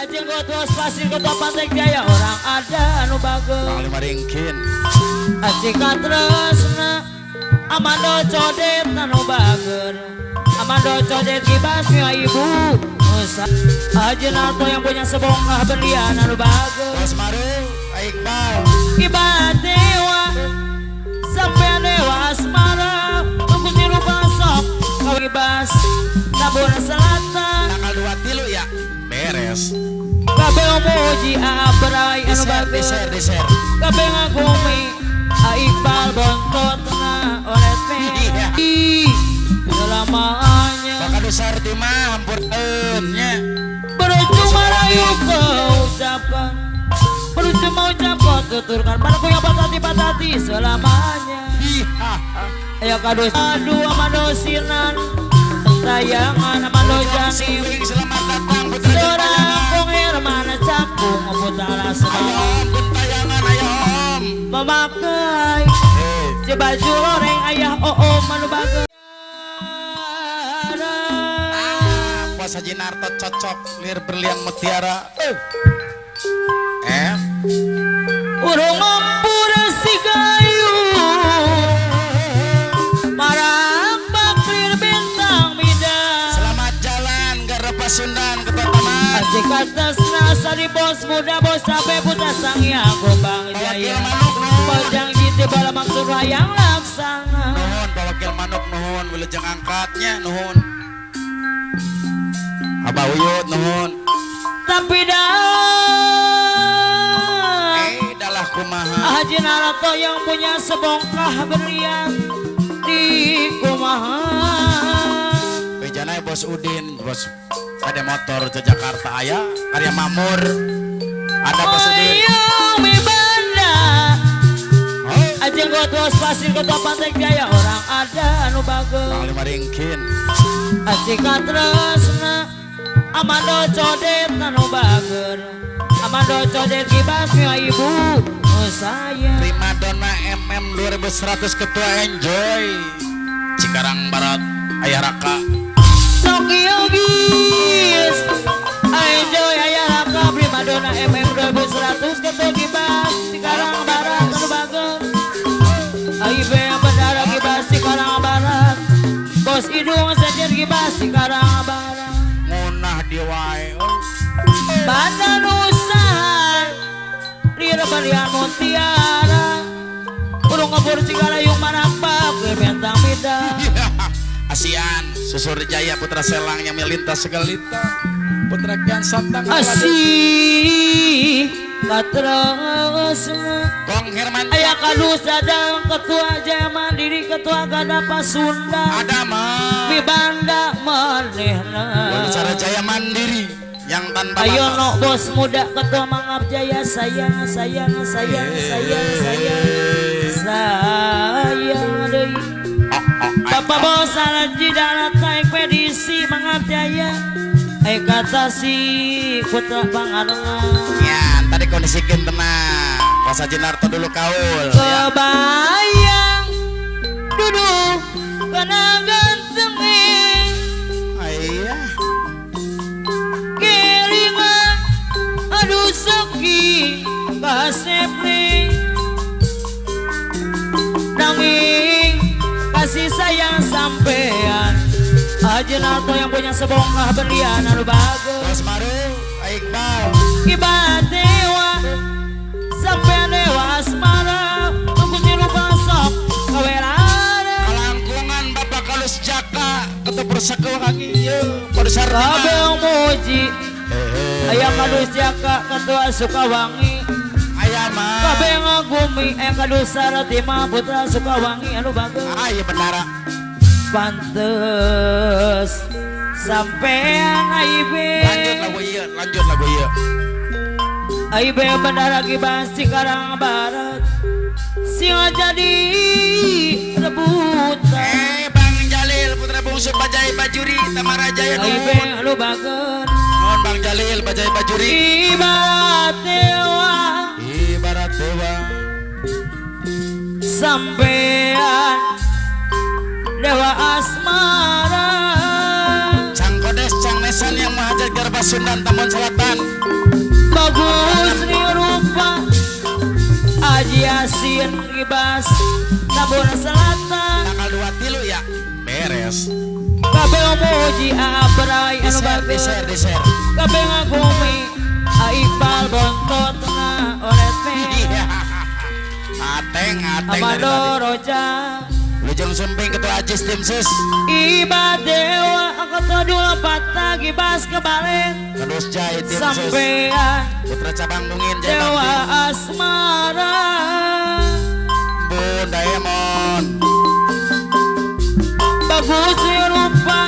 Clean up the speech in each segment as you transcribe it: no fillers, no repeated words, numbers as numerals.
Ajenggot bos pasir ketua Pantai Jaya orang ada anu bager. Panglima Ringkin. Acika tresna Amando codet anu bager. Amando codet kibas mia ibu. Musa Ajenarto yang punya sebongkah berlian anu bager. Bos Maru, Iqbal. Ibarat dewa sampai dewa asmara tunggu tilu pasok kau ibas Tabur Selatan tanggal 2 tilu ya beres. Kabeh muji abrai anu Di bager. Share, di share. Kabeh ngagumi Iqbal bontotna oleh Iya. selamanya. Bakal sarti mah hampurkeun nya. Bercuma rayu kau ucapkan, bercuma ucapkan tuturkan padaku yang patati patati selamanya. Iya. Ayo kadus aduh amando sinan tayangan amando janim. Sumping, selamat datang putra Seorang Gentayangan. Kong Herman Cakung putara Ayo semalam om Gentayangan, ayo om. Memakai Eh, baju loreng ayah oo manu bager. Ah, Bos Haji Narto cocok lir berlian mutiara. Eh. Eh, Urung ngempur si gayu Marambak lir bintang mida. Selamat jalan Garda Pasundan Ketua Taman. Asik atas nasari bos muda bos sampai putra sangyang Gombang Pak Wakil Jaya Manuk nuhun. Bojang jitu bala maksud wayang laksana. Nuhun Pak Wakil Manuk nuhun wilujeng angkatnya nuhun. Abah Uyut nuhun. Tapi dah Eh, dalah kumaha. Haji Narato yang punya sebongkah berlian di kumaha. Bejana Bos Udin, Bos ada motor ke Jakarta aya, karya Makmur. Ada Bos Udin. Oyong mi banda. Oh, Ajenggot bos pasir ketua Pantai Jaya orang ada anu bager. Panglima Ringkin. Acika tresna Amando codet anu bager. Amando codet kibas mia ibu saya. Primadona MM 2100 Ketua Enjoy. Cikarang Barat Ayah Raka. Sok yogis Enjoy Ayah Raka Primadona MM 2100 Ketua kibas Cikarang Barat anu bager. Aibe Bendara kibas Cikarang Barat. Bos Idung sejer kibas Cikarang Barat. Ngunah di wae. Oh. Badan usaha Lir berian mutiara Burung ngebur Cikarayung manapak Bentang bida. Asian Susur Jaya Putra Selang yang melintas segalita Putra Kian Santang. Asih katresna Kong Herman. Ayah kadus dadang Ketua Jaya Mandiri Ketua Gada Pasunda Ada mah Mibanda manehna. Bicara Jaya Mandiri yang tanpa Ayo batas. No bos muda ketua Mangap Jaya sayang sayang sayang sayang sayang sayang deui. Oh, oh, Bapak bos Alaji darat ekspedisi Mangap Jaya eh kata si putra Pangarengan. Ya, tadi kondisikan tenang. Mas Haji Narto dulu kaul ya. Kebayang duduk kena ganteng. Iya. Kelingan aduh seki kasepli nanging kasih sayang sampean Haji Narto yang punya sebongkah berlian anu bagus. Bos Maru, Iqbal. Ibarat dewa sampean dewa asmara tunggu tilu basok kawerana. Kalangkungan Bapak Kalus Jaka Ketua Persekuangi ieu Produser. Kabeh muji Ayah Kadus Jaka Ketua Sukawangi. Aya mah. Kabeh ngagumi aya Kadus Saratima Putra Sukawangi anu bagus. Ah, iya bendara. Pantes sampean aibe. Lanjut lagu ieu, lanjut lagu ieu. Aibe bendara kibas Cikarang Barat sing jadi rebutan. Eh, Bang Jalil Putra Bungsu Bajai Bajuri Tamara Jaya Aibe nuhun. anu bager. Nuhun Bang Jalil Bajai Bajuri. Ibarat dewa Ibarat dewa sampean dewa asmara. Cang Kodes Cang Nesan yang Mahajat Garba Pasundan Tambun Selatan. Bagus nih rupa Aji Yasin Gibas Tambun Selatan. Tanggal 23 ya. Beres. Kabeh muji Abrai anu bagus. Di-share. Kabeh ngagumi Iqbal bontot na oret Iya. Ateng dari Amado tadi. Roja Lujeng Sumping Ketua Ajis Tim Sus. Iba Dewa Ketua dua patah Gibas kebalen Terus Jai Tim Sus. sampean Putra Cabang Bungin Jaya Dewa Bakti. Asmara Bunda Emon. Bagus rupa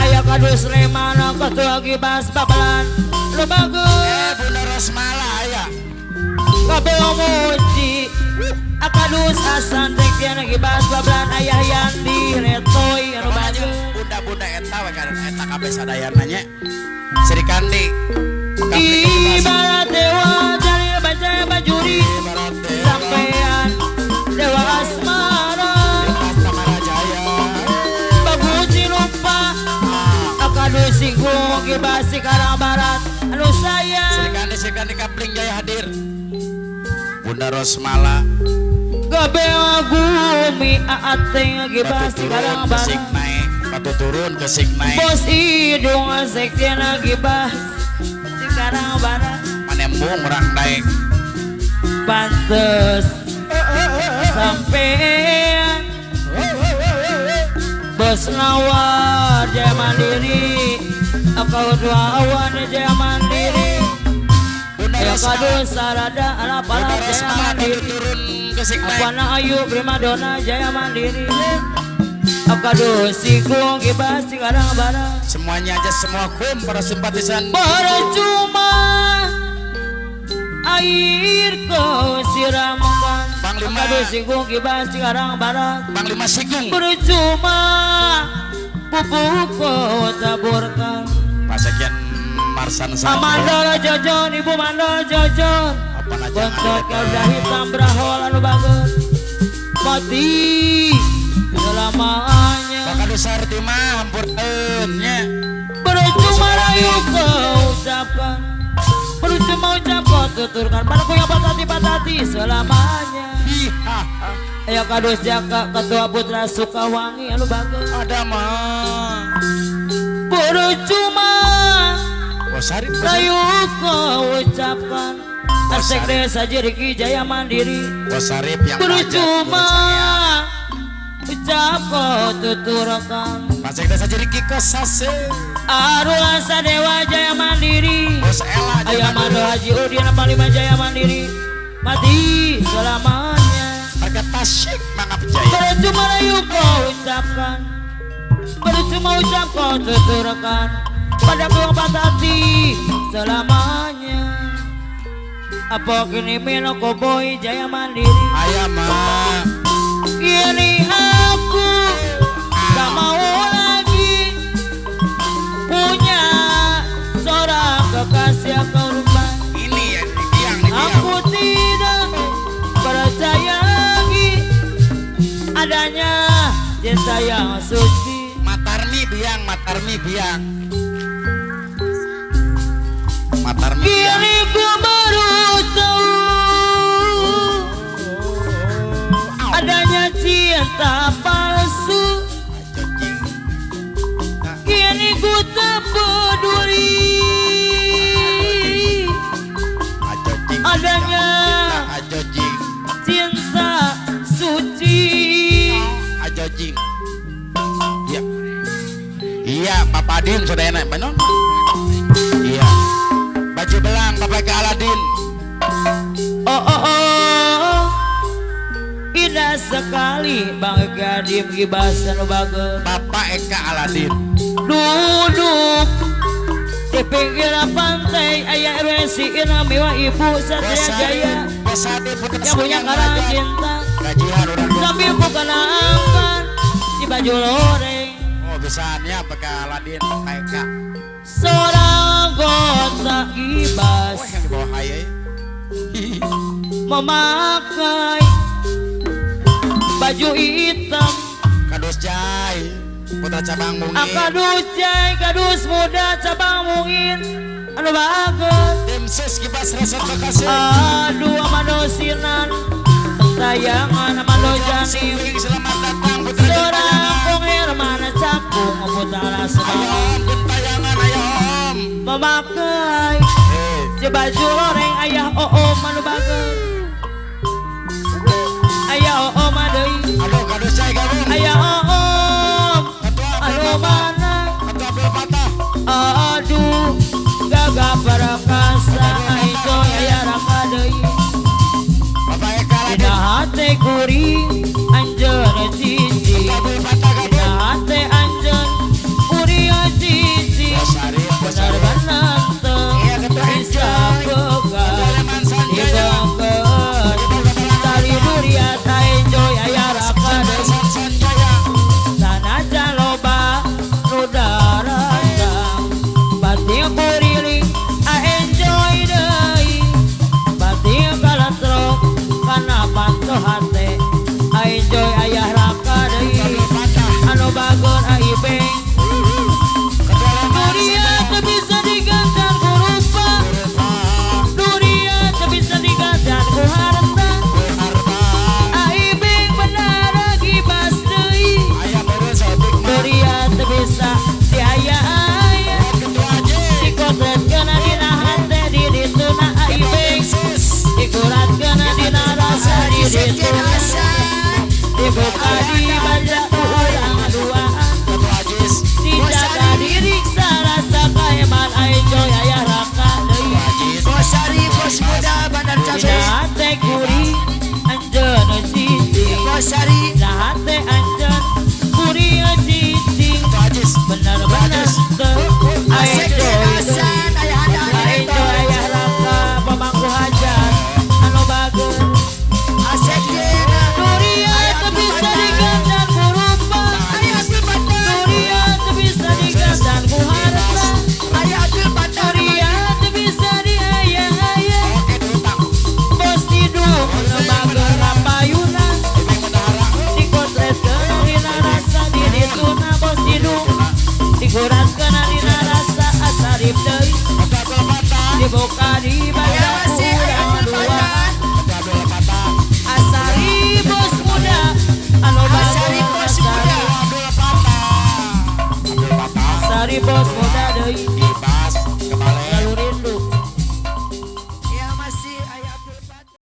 Ayah kadus Remana Ketua Gibas Babelan lu bagus Bunda Rosmala aya. Kabeh muji Akadus Hasan Tektian Gibas Babelan Ayah Yandi Retoy anu bagus. Bunda-bunda eta we kan eta kabeh sadayana nya. Sri Kandi. Ibarat dewa jari baca bajuri Ibarat dewa. sampean Dewa Asmara Tamara Jaya. Bagus rupa Akadus singgung Gibas Cikarang Barat anu sayang Sri Kandi Kapling Jaya hadir. Bunda Rosmala. Kabeh ngagumi Aateng Gibas Batu turun Cikarang kesik Barat naik, batu turun kesik naik. Bos hidung sektiana Gibas Cikarang Barat Manembung orang naik. Pantes sampean Bos Nawar Jaya Mandiri Akau dua awan Jaya Mandiri Bunda Ya Rosmala. kadus sarada ala Bunda para Jaya Rosmala batu Mandiri turun kesik naik. Apana Ayu Primadona Jaya Mandiri Akadus Sigung Gibas Cikarang Barat Semuanya aja semua kum para simpatisan. Percuma air kau siramkan Panglima. Akadus Sigung Gibas Cikarang Barat Panglima Sigung. Percuma pupuk kau taburkan Pasakian Marsan Sandro. Amandol Jojon, Ibu Mandol Jojon Apa aja Bontot kuda hitam brahol anu bagus Mati selamanya Bakal sarti mah hampurkeun nya. Percuma rayu kau ucapkan Percuma ucap kau tuturkan Padaku yang patati-patati selamanya Iya. Ayo kadus Jaka Ketua Putra Sukawangi anu bagus Ada mah. Percuma Bosari, Bosari. rayu kau ucapkan Asek Desa Jiriki Jaya Mandiri Bosarip yang Percuma ucap kau tuturkan Pasek desa jadi kikos sase. Arul Sadewa Jaya Mandiri Bos Ella Ayah Mando Haji Udin Panglima Jaya Mandiri Mati selamanya Warga Tasik Mangap Jaya. Percuma rayu kau ucapkan Percuma ucap kau tuturkan Padaku yang patati selamanya Apa kini Mino Koboi Jaya Mandiri Ayah mah. Kini aku tak mau lagi punya seorang kekasih korban. Ini ya biang nih biang. Aku tidak percaya lagi adanya cinta yang suci. Matarmi biang, matarmi biang. Matarmi biang. Kini ku baru tahu adanya cinta palsu. Kini ku tak peduli adanya cinta suci. Iya. Iya, Bapak Adin sudah enak, benar? Iya. Baju belang Bapak ke Aladin. Oh oh oh, indah sekali Bang Gadim Gibasan bagus. Bapak Eka Aladin. Duduk di pinggir pantai ayah RWC Inamiwa Ibu Satria Jaya yang punya karang cinta Gajian orang sambil bukan angkat si baju loreng. Oh bisanya Bapak Aladin Pak Eka. Seorang anggota Gibas Oh yang di bawah ayah. memakai baju hitam Kados Jai. Putra Cabang Mungin. Akadus Jai Kadus Muda Cabang Mungin anu bagus. Tim Sus Kibas Resort Bekasi. Aduh amando sinan tayangan amando janim. Selamat datang Putra Sorang Kong Herman Cakung Putra Ayo Om Gentayangan, ayo Om. Memakai baju loreng ayah oom anu bagus. Ayah oom deui. Aduh Kadus Jai gabung. Ayah oom anu mana. Ketua Abdul Fatah. Aduh gagah perkasa enjoy aya raka deui. Bapak Eka lagi. Dina hate kuring anjeun cici. Dina hate anjeun kuring cici. Bener-bener teu bisa pegang. Dibengkeun tali duriat enjoy aya raka deui. Sanajan loba nu daratang batin kuriling enjoy deui. Batin kaletrok kana panto hate enjoy ayah raka deui. Anu bager aibeng duria teu bisa digantian ku rupa. Duria teu bisa digantian ku harta. Aibeng bener gibas deui. Duria teu bisa diaya-aya. Dikotretkeun dina hate di dituna aibeng. Dikuratkeun dina rasa di dituna. Dibuka dibaca